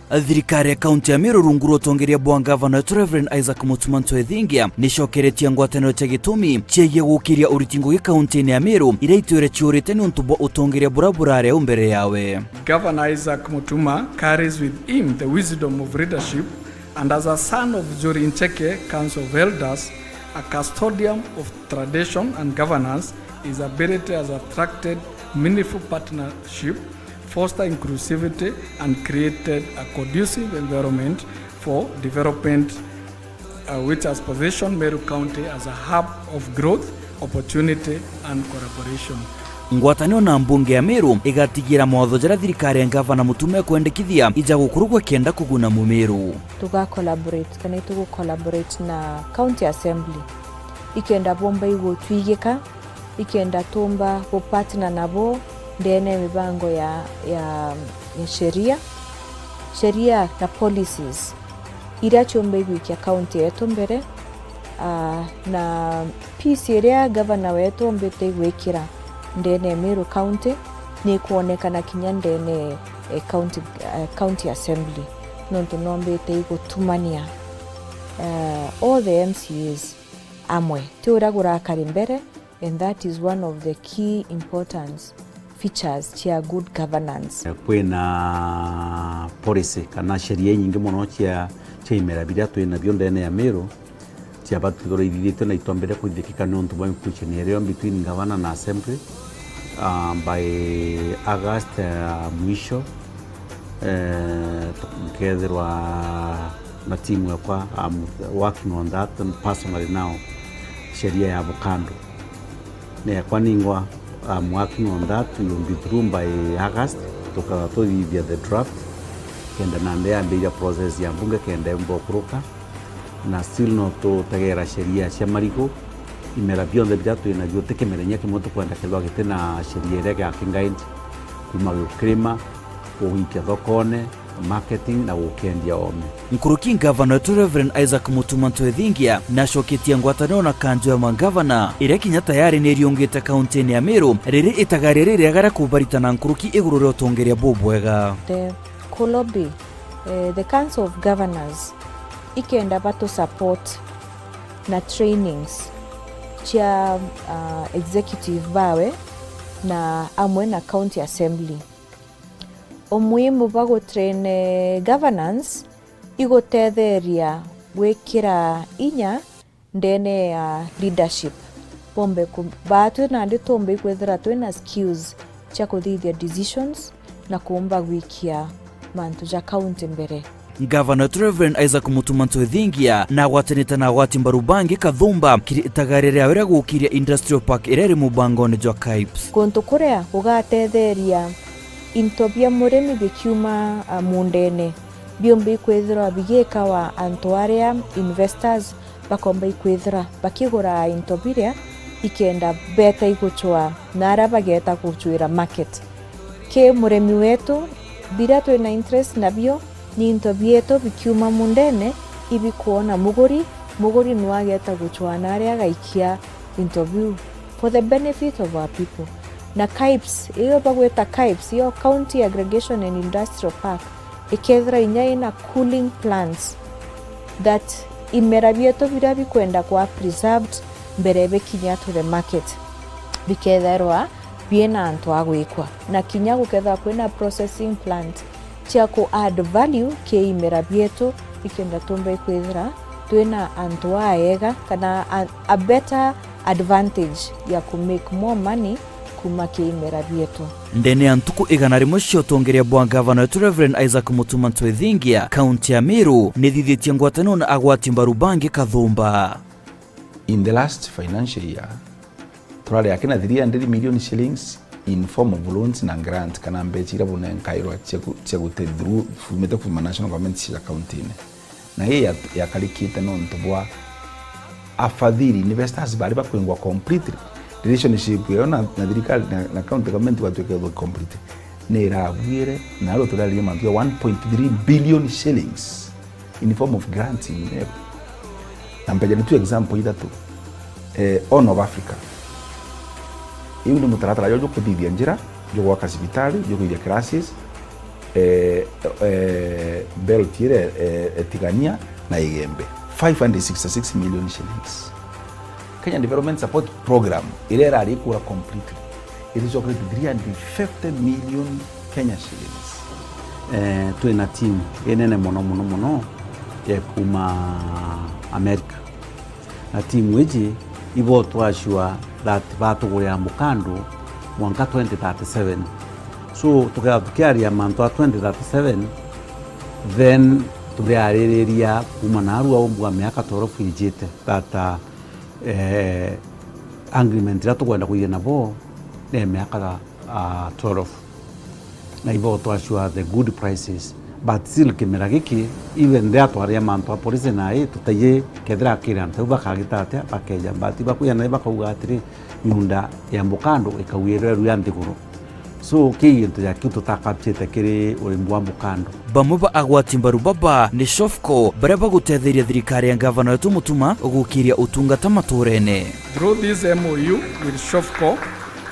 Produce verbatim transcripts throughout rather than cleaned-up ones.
Thirikari ya kaunti ya Meru rungu rwa utongeria bwa ngavana wetu Reverend Isaac Mutuma Ntwethingia nicokeretie ngwataniro cia gitumi ciegie gukiria uriti ngugi kaunti-ini ya Meru, iria itwire ciurite niuntu bwa utongeria buria burari au mbere yawe. Governor Isaac Mutuma carries with him the wisdom of leadership, and as a son of Njuri Ncheke Council of Elders, a custodian of tradition and governance, his ability has attracted meaningful partnership, foster inclusivity, and created a conducive environment for development, uh, which has positioned Meru County as a hub of growth, opportunity, and collaboration. Ngwataniro na mbunge ya Meru igatigira mawatho jaria thirikari ya ngavana Mutuma ikwendekithia ija gukurugwa kenda kuguna Mumiru. Tuga collaborate kana itugu collaborate na County Assembly ikenda bomba igutwigika, ikenda tumba gupartner nabo ndene ya mibango ya, ya, ya sheria, sheria na policies iria ciumba igwikia county yetu mbere, ah, na peace iria gavana wetu ombite igwikira ndene ya Meru County ni ikwonekana kinya ndene, eh, county, eh, County Assembly, nontu nombite igutumania, eh, all the M C As amwe ti uria gurakari mbere, and that is one of the key importance features cia good governance. Kwina policy kana sheria inyingi mono cia, cia imera biria twinabio ndene ya Meru, ciaba twithirwa ithithitue na itombere kwithikika niuntu bwa inclusion irio between governor na assembly, ah, by August, ah, mwisho, eh, nkethirwa na timu yakwa, I'm working on that personally now, sheria ya avocado. Nekwa ningwa, I'm working on that, will be through by August, tukaga tuthithia the draft, kenda nandi yambiria process ya mbunge kenda yumba ukuruka, na still no tutegera sheria cia marigu, imera bionthe biria twinabio, ti kimera inya kimwe tukwenda kethirwa giti na sheria iria giakingaindi kuma gukirima, kugikia thokone, marketing na gukendia oome. Nkuruki ngavana wetu Reverend Isaac Mutuma Ntwethingia nacoketie ngwataniro na kanjo ya mangavana, iria kinya tayari ni iriungite kaunti-ini ya Meru, riri itagaria ririaga ria kubaritana nkuruki iguru ria utongeria bubwega. The Kulobi, eh, the Council of Governors ikenda batu support na trainings cia, ah, executive bawe na amwe na County Assembly. Umuhimu bwa gutrain governance igutetheria gwikira inya ndene ya leadership. Bombe ku-, baatwi nandi tumbe ikwithira twina skills cia kuthithia decisions na kuumba gwikia mantu ja county mbere. Ngavana wetu Reverend Isaac Mutuma Ntwethingia na agwatanite na agwati mbaru bangi kathumba kiri itagaria riawe ria gukiria Industrial Park iria iri mubangone jwa KIPES. Kuntu kuria gugatetheria into bia murimi bikiuma, a, mundene, biumba ikwithirwa bigikawa antu aria investors bakomba ikwithira bakigura into biria ikenda beta igucwa na aria bageta gucwira market. Ki murimi wetu, biria twina interest nabio ni into bietu bikiuma mundene ibikwona muguri, muguri nwageta gucwa na aria agaikia into biu for the benefit of our people. Na KIPES, iyo bagwita KIPES, iyo County Aggregation and Industrial Park, ikethira inya ina cooling plants that imera bietu biria bikwenda kwa preserved mbere bikinya to the market, bikethirwa biina antu a gwikwa, na kinya gukethirwa kwina processing plant cia ku add value ki imera bietu, ikenda tumbe kwithira twina antu aega kana a, a better advantage ya ku make more money kuma ki imera bietu. Ndene ya ntuku igana rimwe cia utongeria bwa ngavana wetu Reverend Isaac Mutuma Ntwethingia, kaunti ya Meru nithithitie ngwataniro na agwati mbaru bangi kathumba. In the last financial year, turari akina three hundred million shillings in form of loans na grant, kana mbeca iria bunenkairwa cia gu-, cia gute through, fumite kuma national government cia county-ini. Na ii ya, yakarikite nontu bwa afadhili investors bari bakwingwa completely. Relationship yao na, na thirikari, na, na county government gwatuika ithwe complete. Ni irabuire, na aro turaririe mantu ya one point three billion shillings in form of grants in Meru. Na mbeja ni tu example ithatu. Eh, Horn of Africa. Iu ni mutaratara jwa, jwa kuthithia njira, jwa gwaka cibitari, jwa kuthithia classes, eh, eh, belt iria, eh, etigania na Igembe. Five hundred sixty-six million shillings. Kenya Development Support Program, iria irari ikura completely, iricokerete three hundred fifty million Kenya shillings. Eh, twina team inene mono, mono, mono ya kuma America. Na team iji ibo twasure that batugurira mukando mwanka twenty thirty-seven. So, tukethira tukiaria mantu a twenty thirty-seven, then turiaririria kuma narua umbua miaka twelve ijite that, uh, eh, agreement iria tukwenda kwithia nabo ni miaka, ah, twelve. Na ibo twasure the good prices. But still kimera giki, even there twaria mantu a policy nai, tutaie kethira kiri antu au bakagita atia, bakeja. But bakuja nai bakauga atiri, miunda ya mukando ikauirwe rua nthiguru. So, ki gintu ja kiu tutakapchite kiri urimi bwa mukando. Bamwe ba agwati mbaru baba ni SHOFCO, baria bagutetheria thirikari ya ngavana wetu Mutuma gukiria utungata maturene. Through this M O U with SHOFCO,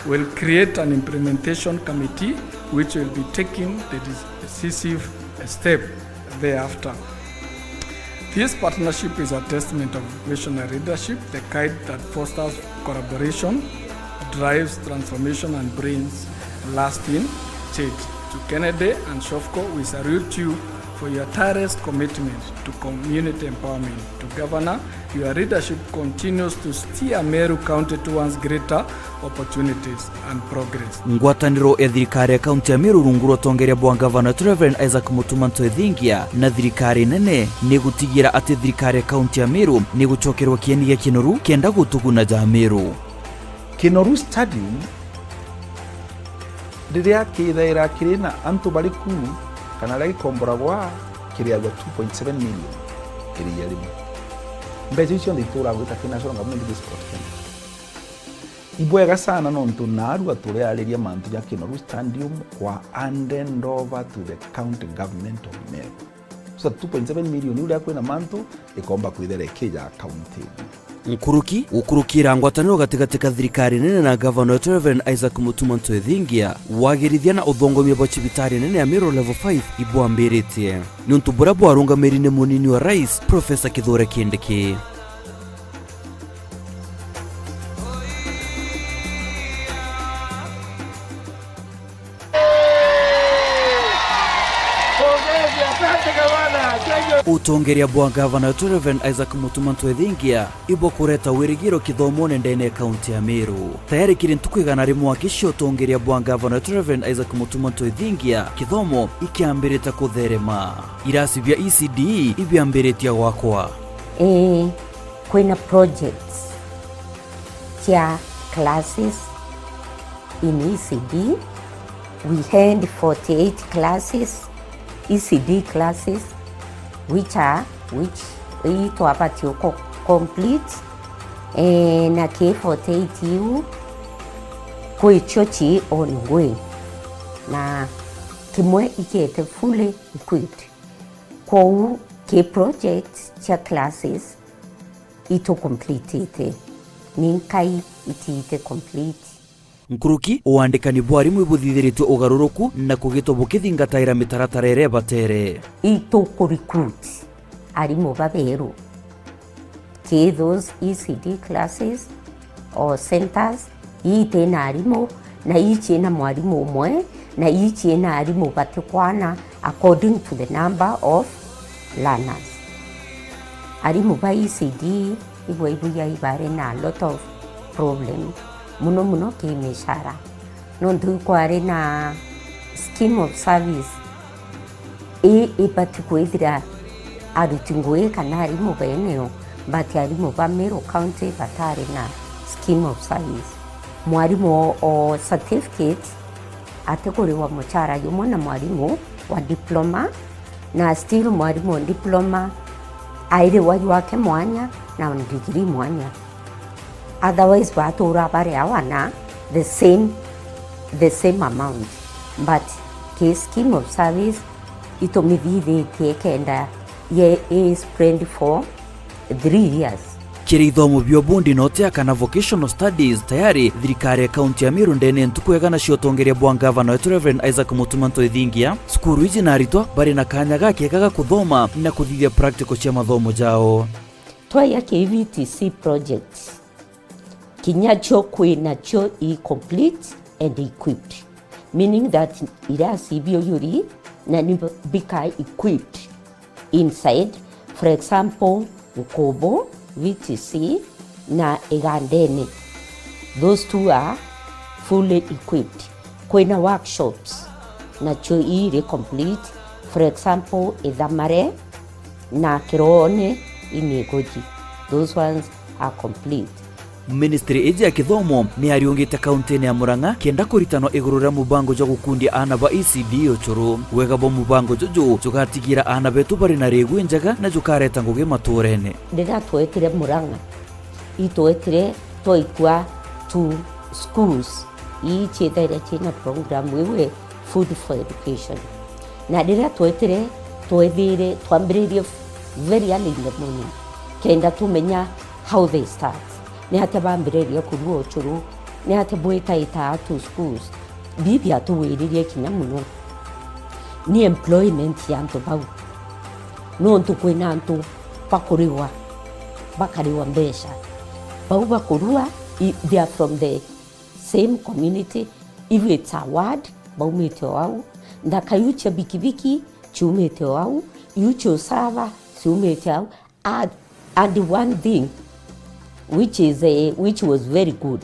we'll create an implementation committee which will be taking the decisive step thereafter. This partnership is a testament of visionary leadership, the kind that fosters collaboration, drives transformation, and brings lasting change. To Kennedy and SHOFCO, we salute you for your tireless commitment to community empowerment. To Governor, your leadership continues to steer Meru County towards greater opportunities and progress. Ngwataniro ya thirikari ya kaunti ya Meru rungu rwa utongeria bwa ngavana wetu Reverend Isaac Mutuma Ntwethingia na thirikari nene ni gutigira ati thirikari ya kaunti ya Meru ni gucokerwa kieni gia Kinoru kenda gutuguna ja Meru. Kinoru Stadium riria kithaira kiri na antu bari kuu kana riria gikomboragwa, kiriagwa two point seven million iriia rimwe. Mbeca icio cionthe itura gwita ki National Government gi Sport Kenya. Ibwega sana nontu narua turiariria mantu ja Kinoru Stadium kwa handed over to the county government of Meru. So two point seven million iria kwina mantu ikomba kwithira ikija county. Nkuruki, gukurukira ngwataniro gatigati ka thirikari nene na ngavana wetu Reverend Isaac Mutuma Ntwethingia, wagirithia na uthongomia bwa cibitari nene ya Meru Level five ibwambiritie, niuntu buria bwarungamiri ni munini wa rais, Professor Kithure Kindiki. Utongeria bwa ngavana wetu Reverend Isaac Mutuma Ntwethingia ibwa kureta wirigiro kithomone ndene ya kaunti ya Meru. Tayari kiri ntuku igana rimwe aki cia utongeria bwa ngavana wetu Reverend Isaac Mutuma Ntwethingia, kithomo ikiambirite kutherema. Irasi bia E C D ibiambiritie gwakwa. Ii, kwina projects cia classes in E C D. We had forty-eight classes, E C D classes, which are, which itwabatie uko complete, eh, na ki forty-eight iu kwi cio ci ongoing, na kimwe ikete fully equipped. Kwou ki project cia classes itu completete, ni nkai itiite complete. Nkuruki, uandikani bwa arimu ibuthithiritue ugaruruku na kugitwa bukithingataira mitaratara iria ibatere. Itu ku recruit arimu baberu ki those E C D classes or centers, ii tina arimu, na ii ciina mwarimu umwe, na ii ciina arimu batikwana according to the number of learners. Arimu ba E C D ibwe ibuya ibari na a lot of problem, muno muno ki mishara, nontu ikwari na scheme of service ii ibati kwithira aruti ngui kana arimu beneo, but arimu ba Meru County batari na scheme of service. Mwarimu o, o certificate atikuriwa muchara jumwe na mwarimu wa diploma, na still mwarimu wa diploma airiwa jwake mwanya na degree mwanya. Otherwise, batura bari awa na the same, the same amount. But ki scheme of service itumithithitie kenda ye i spread for three years. Kiri ithomo bia ubundi na utia kana vocational studies, tayari thirikari ya kaunti ya Meru ndene ntuku igana cia utongeria bwa ngavana wetu Reverend Isaac Mutuma Ntwethingia, cukuru iji na aritwa bari na kanya gakega ga kuthoma na kuthithia practical cia mathomo jao. Twaya ki V T C projects, kinya cio kwina cio i complete and equipped, meaning that irasi biuyuri na ni bika equipped inside, for example, Nkubu, V T C na Igandene. Those two are fully equipped. Kwina workshops nacio iri complete, for example, Ithamare na Kiroone in Igoji. Those ones are complete. Ministry iji ya kithomo ni yariungite kauntine ya Murang'a kenda kuritanwa iguru ria mubango jwa gukundia aana ba E C D ucuru. Wega bwa mubango juju jugatigira aana betu bari na rigu injega na jukareta ngugi maturene. Riria twetire Murang'a, itwetire twaikua two schools ii ciethaira ciina program iu e Food for Education. Na riria twetire, twethire twambiririe very early in the morning, kenda tumenya how they start. Ni atia bambiriria kurua ucuru? Ni atia bwitaitaa two schools? Bibi atuwiririe kinya mono ni employment ya antu bau, nontu kwina antu bakurigwa, bakarigwa mbeca. Bau bakurua, i-, they are from the same community. If it's a ward, baumite o au. Nthaka iu cia bikibiki ciumite o au. Iu cia usava ciumite au. And, and one thing which is, eh, which was very good,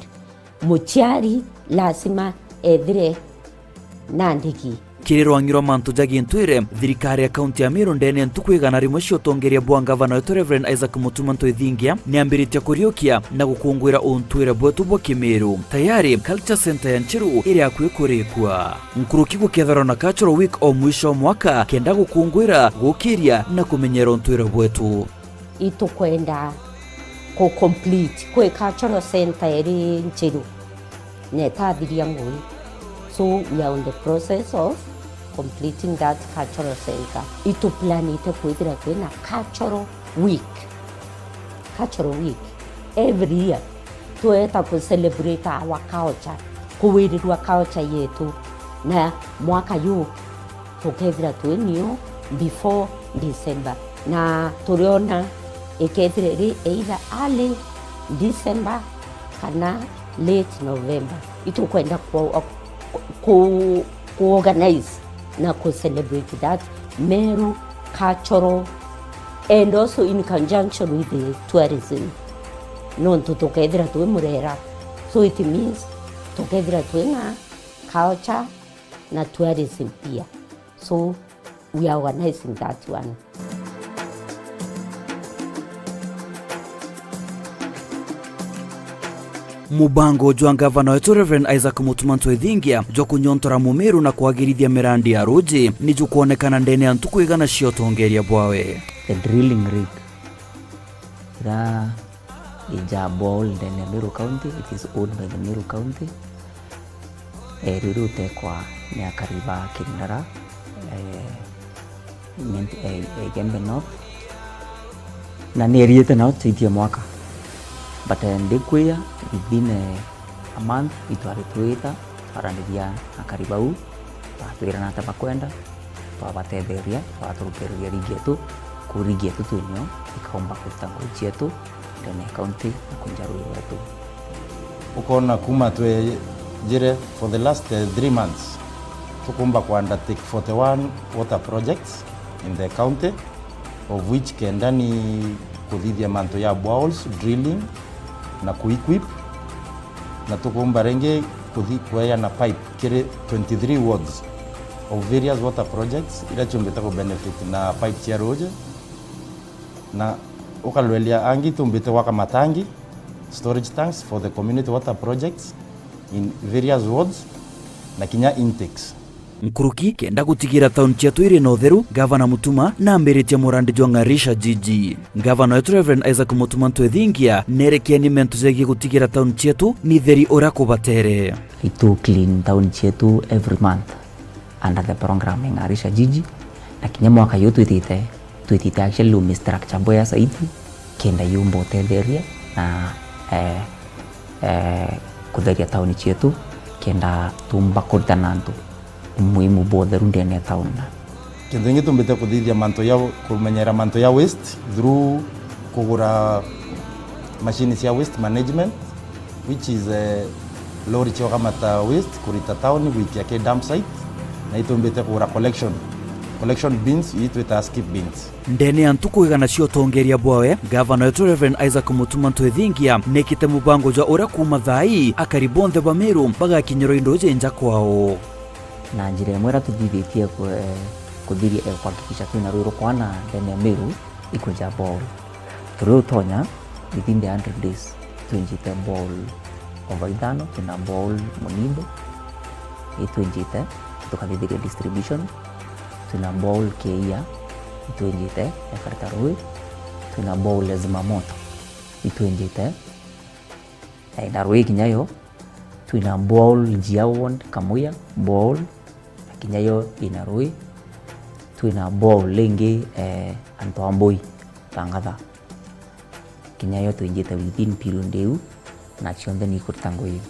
muciari lasima ethire na ndigi. Kiri rwang'i rwa mantu ja gintwire, thirikari ya kaunti ya Meru ndene ntuku igana rimwe cia utongeria bwa ngavana wetu Reverend Isaac Mutuma Ntwethingia niambiritie kuriukia na gukunguira untwire bwetu bwa Kimiru. Tayari, Culture Centre ya Nchiru iri akui kurikua. Nkuruki gukethirwa na Cultural Week o mwisho o mwaka kenda gukunguira, gukiria na kumenyera untwire bwetu. Itukwenda ku complete kwi cultural center iri Nchiru, na itathiria ngui. So we are on the process of completing that cultural center. Ituplanite kwithira twina cultural week. Cultural week every year, tweta ku celebrate our culture, kuwirirua culture yetu, na mwaka yu tukethira twi nio before December, na turiona ikethira iri either early December kana late November. Itukwenda ku, ku, ku organize na ku celebrate that Meru cultural, and also in conjunction with the tourism, nontu tukethira twi Murera, so it means tukethira twina culture na tourism pia. So we are organizing that one. Mubango jwa ngavana wetu Reverend Isaac Mutuma Ntwethingia jwa kunyontora Mumiru na kwagirithia mirandi ya ruji ni jukwonekana ndene ya ntuku igana cia utongeria bwawe. The drilling rig ira ija borehole ndene ya Meru County, it is owned by the Meru County. Eh, riu riu tekwa ni akari ba Kindara, eh, Igembe North. Na ni eriete nao tuitie mwaka. But, eh, ndikwia, within, eh, a month, itwari twita, twaraniria akari bau, batwira nata bakwenda, twabatetheria, twaturukiriria rigi yetu, ku rigi yetu twinio ikaumba kuruta ngugi cietu ndene ya county na kunja rwiri rwetu. Ukona kuma twejire for the last, eh, three months, tukumba ku undertake forty-one water projects in the county, of which kenda ni kuthithia mantu ya boreholes, drilling, na ku equip, na tukumba ringi kuthi kweana pipe kiri twenty-three wards of various water projects iria ciumbite ku benefit na pipe cia ruuji, na ukarweria angi tumbite gwaka matangi, storage tanks for the community water projects in various wards, na kinya intakes. Nkuruki kenda gutigira tauni cietu iri na utheru, Gavana Mutuma nambiritie murandi jwa Ng'arisha Jiji. Gavana wetu Reverend Isaac Mutuma Ntwethingia nerekeenie mantu jegie gutigira tauni cietu ni theri uria kubatere. Itu clean tauni cietu every month under the program ya Ng'arisha Jiji, na kinya mwaka uyu twitite, twitite actually umistructure bwega zaidi, kenda yumba utetheria na, eh, eh, kutheria tauni cietu, kenda tumba kuritana antu umuhimu bwa utheru ndene ya tauni. Kintu kingi tumbite kuthithia mantu ya, kumenyera mantu ya waste through kugura machine cia waste management, which is, eh, lori cia ukamata waste kurita tauni gwikia ki dump site, na itumbite kugura collection, collection bins, ii twitaga skip bins. Ndene ya ntuku igana cia utongeria bwawe, Gavana wetu Reverend Isaac Mutuma Ntwethingia nekite mubango jwa uria kuuma thaa ii akari bonthe ba Meru bagakinyirwa i nduji nja kwao. Na njira imwe iria tuthithitie ku-, eh, kuthiria, eh, kuhakikisha twina rui rukwana ndene ya Meru, ikwija borehole. Turi utonya, within the hundred days, itwinjite borehole over ithano, twina borehole Munindo, itwinjite, tukathithiria distribution, twina borehole Keia, itwinjite, ya karita rui, twina borehole ya Zimamoto, itwinjite, na ina rui kinya yo, twina borehole Njia Ward, Kamuya, borehole, na kinya yo ina rui, twina borehole ringi, eh, antu a Mbui, Tangatha. Kinya yo twinjite within period iu, na cionthe ni ikurita ngugi.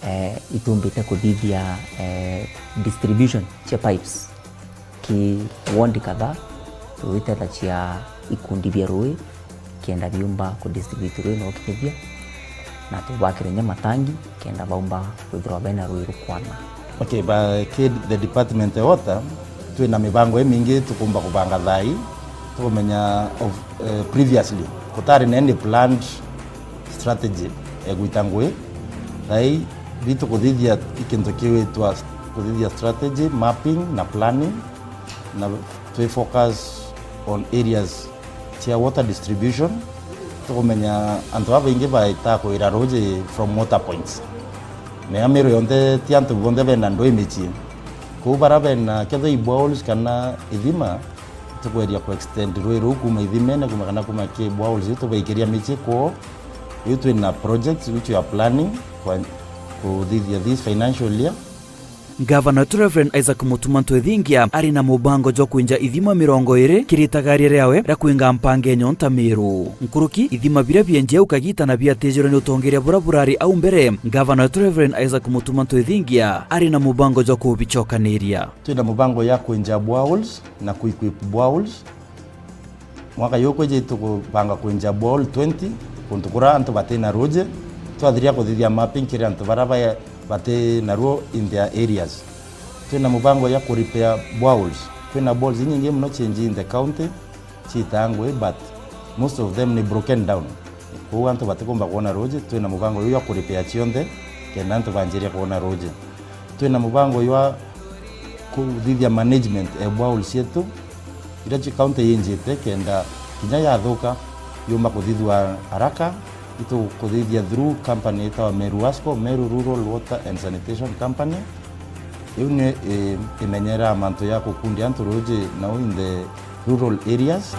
Eh, itumbite kuthithia, eh, distribution cia pipes ki ward kadhaa, tugitetha cia ikundi bia rui, kenda biumba ku distribute rui na ukinyithia, na tubakire nya matangi, kenda baumba kwithirwa bena rui rukwana. Okay, ba, ki the department ya water, twina mibango imingi tukumba kubanga thaa ii, tukumenya of, eh, previously, kutari na any planned strategy ya gwita ngugi. Thaa ii, bitu kuthithia kintu kiwitwa kuthithia strategy, mapping na planning, na twi focus on areas cia water distribution, tukumenya antu babaingi baita kwira ruuji from water points. Mea Meru yonthe ti antu bonthe bena ndui micii. Kwou bara bena, kethira i boreholes kana ithima, tukweria ku extend rui ruu kuma ithimene, kuma, kana kuma ki boreholes iu tubaikiria micii kwoo. Iu twina projects which we are planning kwa, kuthithia this financial year. Ngavana wetu Reverend Isaac Mutuma Ntwethingia ari na mubango jwa kwinja ithima mirongo iri kiri itagaria riawe ria kwinga mpangenyo nta Meru. Nkuruki ithima biria bienjie au kagita na biatijirwe ni utongeria buria burari au mbere, Ngavana wetu Reverend Isaac Mutuma Ntwethingia ari na mubango jwa kubicokaniria. Twina mubango ya kwinja boreholes na ku equip boreholes. Mwaka jukwija itukubanga kwinja borehole twenty, kuntu kuria antu batina ruuji, twathiria kuthithia mapping kiri antu baria ba-, bati naruo in their areas. Twina mubango ya ku repair boreholes. Twina boreholes inyingi mono cienji in the county, ciitaa ngugi, but most of them ni broken down. Kwou antu batikumba kwona ruuji, twina mubango juu ya ku repair cionthe, kenda antu banjirie kwona ruuji. Twina mubango jwa kuthithia management ya borehole cietu, iria ci county yinjite, kenda kinya yathuka, yumba kuthithua haraka, itukuthithia through company itawa Meru Wasco, Meru Rural Water and Sanitation Company. Iu ni, i, imenyeraa mantu ya kukundia antu ruuji nau in the rural areas.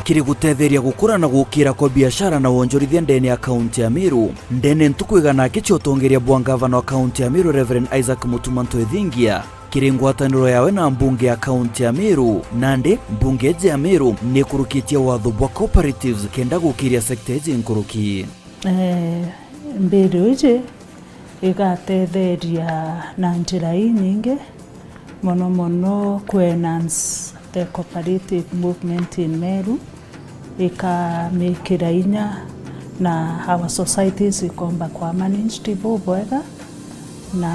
Kiri gutetheria gukura na gukira kwa biashara na wonjorithia ndene ya kaunti ya Meru, ndene ntuku igana aki cia utongeria bwa ngavana wa kaunti ya Meru, Reverend Isaac Mutuma Ntwethingia, kiri ngwataniro yawe na mbunge ya kaunti ya Meru, nandi mbunge iji ya Meru ni ikurukitie watho bwa cooperatives kenda gukiria sector iji nkuruki. Eh, mbiru iji igatetheria na njira inyingi, mono mono ku enhance the cooperative movement in Meru, ikamikira inya na our societies ikomba kwa managed bubwega, na,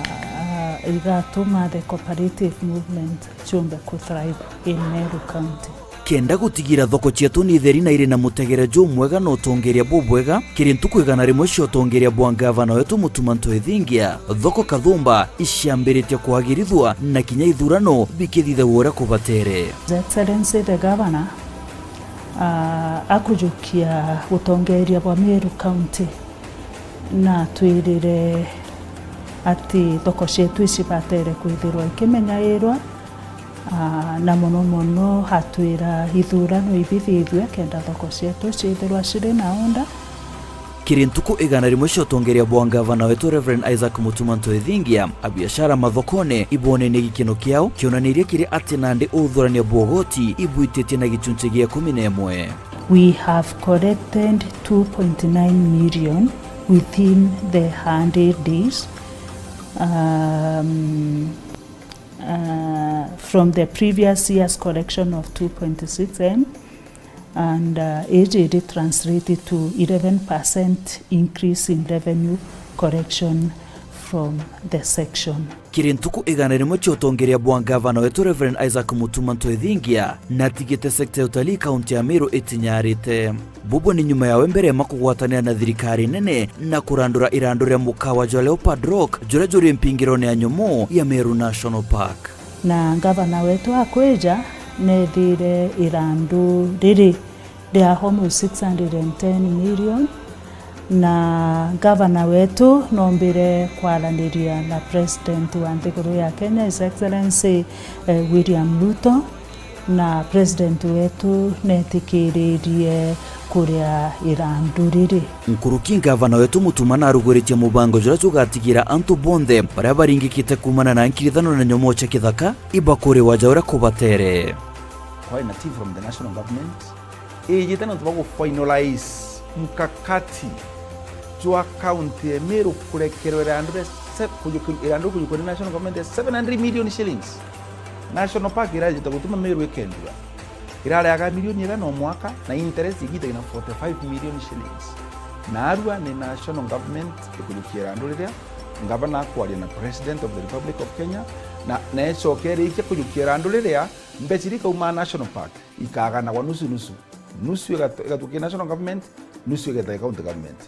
ah, igatuma the cooperative movement ciumbe ku thrive in Meru County. Kenda gutigira thoko cietu ni theri na iri na mutegere jumwega na utongeria bubwega, kiri ntuku igana rimwe cia utongeria bwa ngavana wetu Mutuma Ntwethingia, thoko kathumba iciambiritie kwagirithua na kinya ithurano bikithithagua uria kubatere. His Excellency the Governor, ah, akujukia utongeria bwa Meru County, na twirire ati thoko cietu icibatere kwithirwa ikimenyairwa, ah, na mono mono hatwira ithurano ibithithue kenda thoko cietu ciithirwa ciri na order. Kiri ntuku igana rimwe cia utongeria bwa ngavana wetu Reverend Isaac Mutuma Ntwethingia, abiashara mathokone ibonenie gikeno kiao, kionanirie kiri ati nandi uthurania bwa ugoti ibwititie na gicunci gia ikumi na imwe. We have collected two point nine million within the hundred days, um, uh, from the previous year's collection of two point six M, and, uh, iji iri translated to eleven percent increase in revenue collection from the section. Kiri ntuku igana rimwe cia utongeria bwa ngavana wetu Reverend Isaac Mutuma Ntwethingia, natigite sector ya utalii kaunti ya Meru itinyarite. Bubu ni nyuma yawe mbere ma kugwatanira na thirikari nene na kurandura irandu ria mukawa jwa Leopard Rock, juria juri mpingirone ya nyomo ya Meru National Park. Na ngavana wetu akwija, neethire irandu riri ria almost six hundred and ten million, na ngavana wetu noombire kwaraniria na president wa nthiguru ya Kenya, His Excellency, eh, William Ruto, na president wetu neetikiririe kuria irandu riri. Nkuruki ngavana wetu Mutuma naaruguritie mubango juria jugatigira antu bonthe baria baringikite kuumana na nkirithano na nyomoo cia kithaka ibakuriwa ja uria kubatere. Kwari na team from the national government iijite nontu bwa gufinalize mukakati jwa county ya Meru kurekerwa irandu ria se-, kujuki-, irandu kujukua ni national government ya seven hundred million shillings. National Park irajite gutuma Meru ikendua. Irareaga milioni igana o mwaka, na interest igitagia na forty-five million shillings. Naarua ni national government ikujukia irandu riria, ngavana akwaria na President of the Republic of Kenya, na, na icoke irikia kujukia irandu riria, mbeca iria ikaumaa National Park ikaganagwa nusu nusu. Nusu igatu-, igatukia national government, nusu igetagia county government.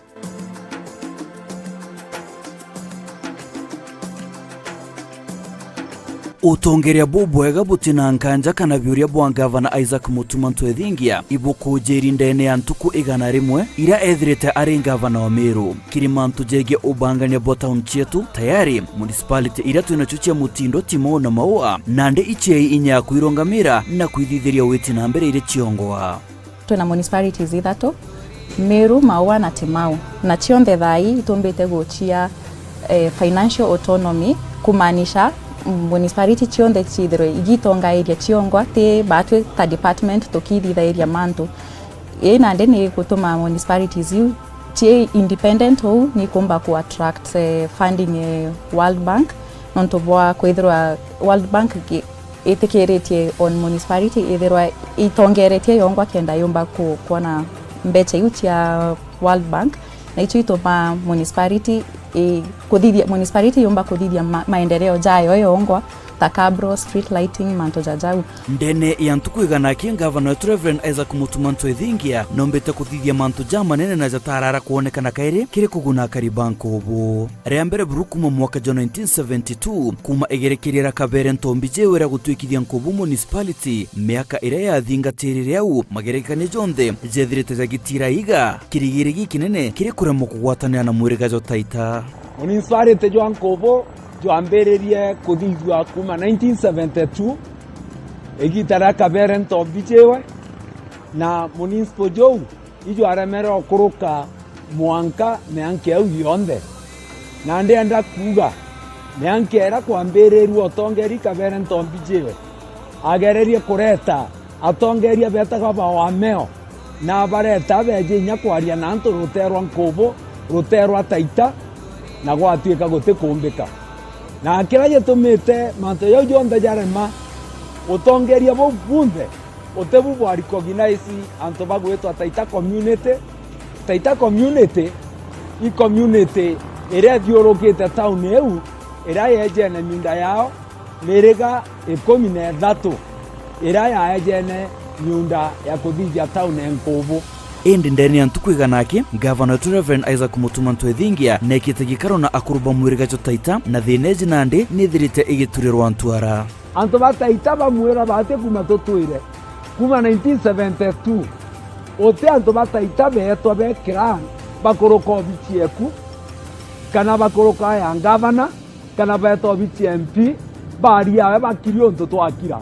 Utongeria bubwega butina nkanja kana biuria bwa ngavana Isaac Mutuma Ntwethingia ibukujiri ndene ya ntuku igana rimwe iria ethirite ari ngavana wa Meru. Kiri mantu jegie ubangania bwa town cietu, tayari municipality iria twinacio cia Mutindo, Timau na Maua, nandi iciei inya ya kwirungamira na kwithithiria witi na mbere iri ciongwa. Twina municipalities ithatu, Meru, Maua na Timau, na cionthe thaa ii itumbite guchia, eh, financial autonomy, kumaanisha municipality cionthe ciithirwe igitongairia ciongwa ti batwi ta department tukithithairia mantu. Ii nandi ni gutuma municipalities iu cii independent, uu ni kumba ku attract, eh, funding, eh, World Bank, nontu bwa kwithirwa World Bank ki-, itikiritie on municipality ithirwa itongeretie yongwa kenda yumba ku-, kwona mbecha iu cia World Bank, na icio ituma municipality i-, kuthithia, municipality yumba kuthithia ma-, maendeleo jayo yongwa, ta cabro, street lighting, mantu ja jau. Ndene ya ntuku igana ki, ngavana wetu Reverend Isaac Mutuma Ntwethingia nombite kuthithia mantu jamanene na jatarara kwonekana kairi kiri kuguna akari ba Nkubu. Ria mbere buru kuma mwaka jwa nineteen seventy-two, kuma igerekeria ria Kabere Ntombi jiwe ria gutwikithia Nkubu Municipality, miaka iria yathingatirire au, magerekania jonthe jethirite jagitira iga, kirigiri gikinene kiri kuremwa kugwatanira na mwiriga jwa Taita. Municipality jwa Nkubu jwambiririe kuthithua kuma nineteen seventy-two, igita ria Kabere Ntombi jiwe, na municipal jou ijwaremere okuruka mwanka mianka iu yonthe. Na ndienda kuuga, mianka iria kwambirirue utongeri Kabere Ntombi jiwe, agererie kureta atongeria beetagwa ba Wameo, na abareta beeje inya kwaria na antu ruteerwa Nkubu, ruteerwa Taita, na gwatuika gutikumbika. Na kiria gitumite mantu jau jonthe jarema, utongeria buu bunthe utibu bwa recognize antu bagwitwa Taita community. Taita community i community iria ithiurukite town iu, iria yeejene miunda yao, miriga ikumi na ithatu iria yaejene miunda ya kuthithia town e Nkubu. Indi ndene ya ntuku igana aki, ngavana wetu Reverend Isaac Mutuma Ntwethingia neekite gikaro na akuru ba mwiriga jwa Taita, na thiina iji nandi nithirite igiturirwa ntwara. Antu ba Taita bamwira bati kuma tutwire, kuma nineteen seventy-two, uti antu ba Taita beetwa be clan bakuruka obici eku, kana bakuruka ya ngavana, kana beeta obici ya M P, baaria we bakiri untu twakira.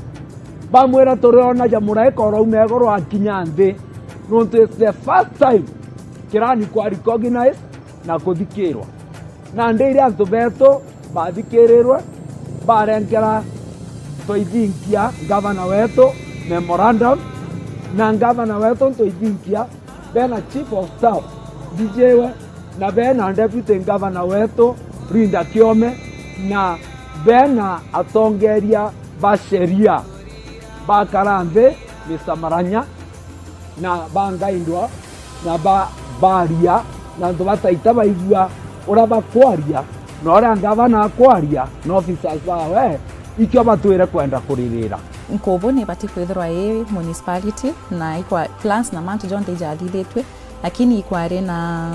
Bamwira, "Turiona ja muraika urauma iguru akinya nthi, nontu it's the first time kirani kwa recognize na kuthikirwa. Nandi iria antu betu bathikirirwe, barenkera Ntoithinkia ngavana wetu memorandum, na ngavana wetu Ntoithinkia bena chief of staff D J we, na bena deputy ngavana wetu Linda Kiome, na bena atongeria ba sheria bakara nthi, Mister Maranya, na bangaindwa na ba-, baria, na antu bataita baigua uria bakwaria, na uria ngavana akwaria, na officers bawe, ikio batwire kwenda kuririra. Nkubu ni ibati kwithirwa i municipality, na ikwa plans na mantu jonthe ijathithitue, lakini ikwari na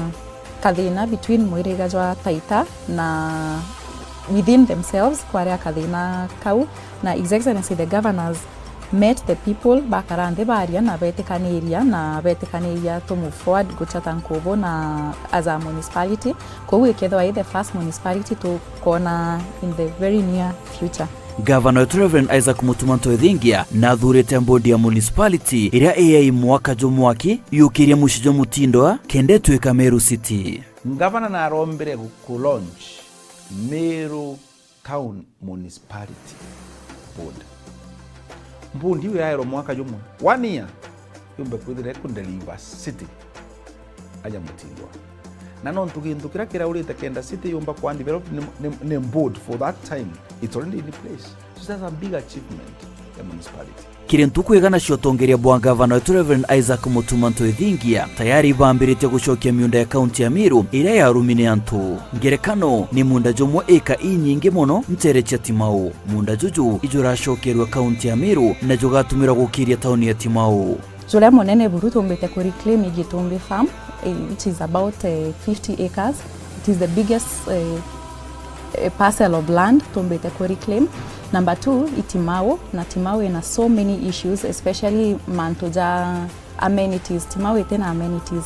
kathina between mwiriga jwa Taita na within themselves, kwari a kathina kau, na His Excellency the Governors met the people, bakara nthi baria na betikaniria, na betikaniria to move forward guchata Nkubu na as a municipality. Kou ikethwa i the first municipality tukona in the very near future. Ngavana wetu Reverend Isaac Mutuma Ntoithingia nathurite board ya municipality iria iyai mwaka jumwe aki yukiria mucii jwa mutindo kenda itwika Meru City. Ngavana narombire gu-, ku launch Meru Town Municipality Board. Board iu yaerwa mwaka jumwe, one year, yumbe kwithira ikundeliver city aja mutindwa. Na nontu gintu kiria kiraurite kenda city yumba kwa develop ni, ni, ni board for that time, it's already in place. So that's a big achievement ya municipality. Kiri ntuku igana cia utongeria bwa ngavana wetu Reverend Isaac Mutuma Ntoithingia, tayari ibambiritie gucokia miunda ya kaunti ya Meru iria yarumi ni antu. Ngerekano ni munda jumwe ika inyingi mono ntere cia Timau. Munda juju ijuracokerwe kaunti ya Meru na jugatumirwa gukiria tauni ya Timau. Juria munene buru tumbite ku reclaim i Gitumbi Farm, eh, which is about, eh, fifty acres. It is the biggest, eh, eh, parcel of land tumbite ku reclaim. Number two, i Timau, na Timau ina so many issues, especially mantu ja amenities. Timau itina amenities.